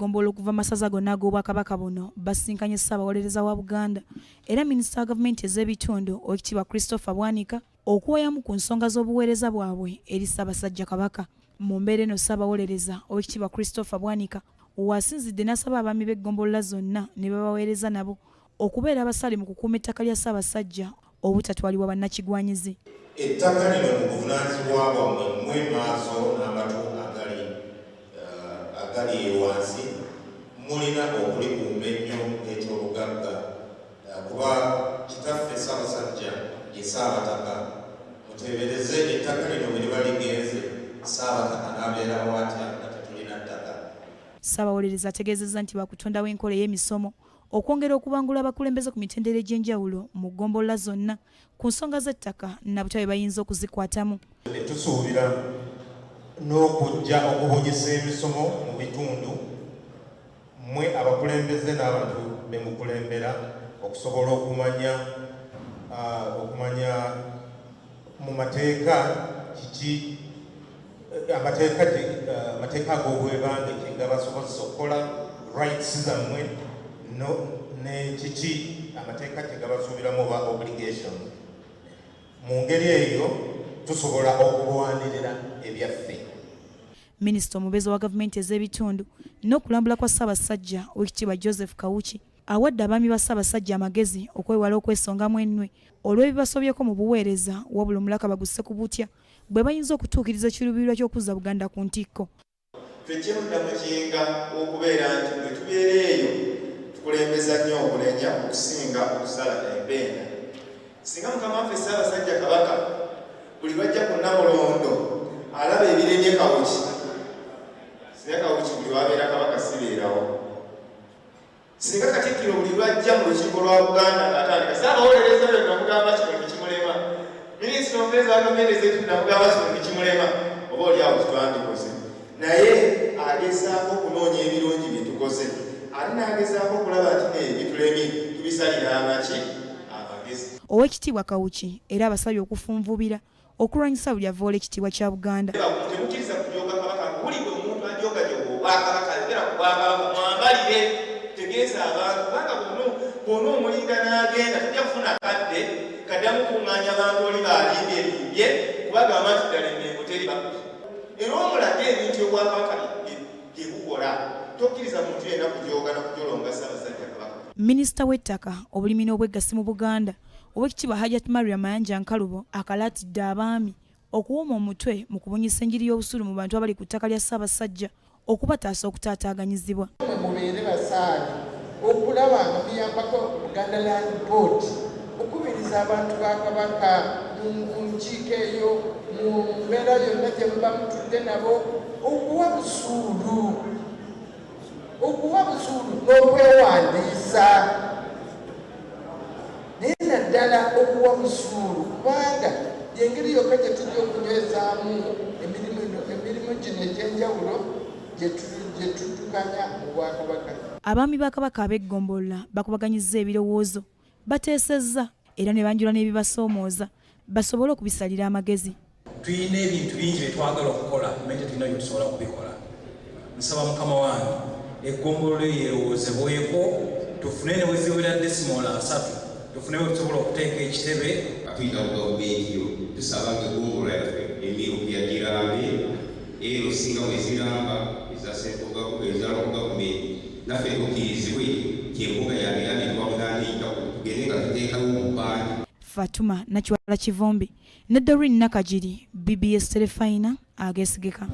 Ggombolola okuva masaza gonna ag'Obwakabaka buno basisinkanye Ssaabawolereza wa Buganda era Minisita wa Gavumenti ez'ebitundu Oweekitiibwa Christopher Bwanika okuwoyamu ku nsonga z'obuweereza bwabwe eri Ssaabasajja Kabaka. Mu mbeera eno Ssaabawolereza Oweekitiibwa Christopher Bwanika w'asinzidde n'asaba abaami b'eggombolola zonna ne babaweereza nabo okubeera abasaale mu kukuuma ettaka lya Ssaabasajja obutatwalibwa bannakigwanyizi. Ettaka lino mu buvunaanyizibwa bwammwe mmwe maaso n'amatu agali agali eyo wansi mulina okulikuuma ennyo ng'ekyobugagga kuba kitaffe Ssaabasajja ye Ssaabataka. Muteebereze ettaka lino bwe liba ligenze, Ssaabataka n'abeerawo atya nga tetulina ttaka? Ssaabawolereza ategeezezza nti baakutondawo enkola ey'emisomo okwongera okubangula abakulembeze ku mitendera egy'enjawulo mu ggombolola zonna ku nsonga z'ettaka na butya bwe bayinza okuzikwatamu. Tusuubira n'okujja okubunyisa emisomo mu bitundu mmwe abakulembeze n'abantu be mukulembera okusobola okumanya okumanya mu mateeka kiki amateeka amateeka ag'obwebange kye gabasobozesa okukola rights zammwe no ne kiki amateeka kye gabasuubiramu oba obligation. Mu ngeri eyo tusobola okulwanirira ebyaffe. Minisita omubeezi wa gavumenti ez'ebitundu n'okulambula kwa Ssaabasajja Oweekitiibwa Joseph Kawuki awadde abaami ba Ssaabasajja amagezi okwewala okwesongamu ennwe olw'ebibasobyeko mu buweereza wabula omulaka bagusse ku butya bwe bayinza okutuukiriza ekiruubirirwa ky'okuzza Buganda ku ntikko. Tweggyemu nnamuginga w'okubeera nti bwe tubeera eyo tukulembeza nnyo okunenya okusinga okusala empenda. Singa Mukama waffe Ssaabasajja Kabaka buli lw'ajja ku Nnamulondo alaba ebiremye Kawuki, singa Kawuki buli lw'abeera Kabaka sibeerawo. Singa Katikkiro buli lw'ajja mu lukiiko lwa Buganda ng'atandika Ssaabawolereza oyo namugamba kino ne kimulema, Minisita omubeezi wa gavumenti ez'ebitundu namugamba kino ne kimulema, oba oli awo tetwandikoze. Naye agezaako okunoonya ebirungi bye tukoze ate n'agezaako okulaba nti n'ebitulemye tubisalira amaki amagezi. Oweekitiibwa Kawuki era abasabye okufunvubira okulwanyisa buli avvoola ekitiibwa kya Buganda. Temukkiriza kujooga Kabaka, nkuwulidde omuntu ajoogajooga Obwakabaka, ayogera ku Bwakabaka, mwambalire, tegeeza abantu, kubanga bw'onoomulinda n'agenda tojja kufuna kadde kaddamu kuŋŋaanya bantu oli b'alimbyelimbye kubagamba nti ddala e Mmengo teri era omulage ebintu Obwakabaka bye bukola. Tokkiriza muntu yenna kujooga na kujolonga Ssaabasajja Kabaka. Minisita w'ettaka, obulimi n'obweggasi mu Buganda, Owekitiibwa Hajat Mariam Mayanja Nkalubo akalaatidde abaami okuwoma omutwe mu kubunyisa enjiri y'obusuulu mu bantu abali ku ttaka lya Ssaabasajja okubataasa okutaataaganyizibwa. Mwe mubeere basaale okulaba nga muyambako Buganda Land Board okukubiriza abantu ba Kabaka mu nkiiko eyo, mu mbeera yonna gye muba mutudde nabo, okuwa busuulu okuwa busuulu n'okwewandiisa naye naddala okuwa busuulu kubanga yengeri yokka gye tujja okunywezaamu emirimu emirimu gino egy'enjawulo gye tuddukanya mu Bwakabaka. Abaami ba Kabaka ab'eggombolola bakubaganyizza ebirowoozo, bateesezza era ne banjula n'ebibasoomooza basobole okubisalira amagezi. Tulina ebintu bingi bye twagala okukola naye tetulina bye tusobola kubikola. Nsaba mukama wange eggombolola eyo erowoozebweko tufune ne weziwera desimoolo 30 tufune we tusobola okuteeka ekitebe. Tuyita ku gavumenti yo tusaba nga eggombolola yaffe emiruka yagirambe era osinga bweziramba eza central eza local government naffe tukkirizibwe nti embuga yange yanditibwa Buganda eyita tugende nga tuteekawo obupande. Fatuma Nakiwala Kivumbi ne Doreen Nakagiri, BBS Terefayina ageesigika.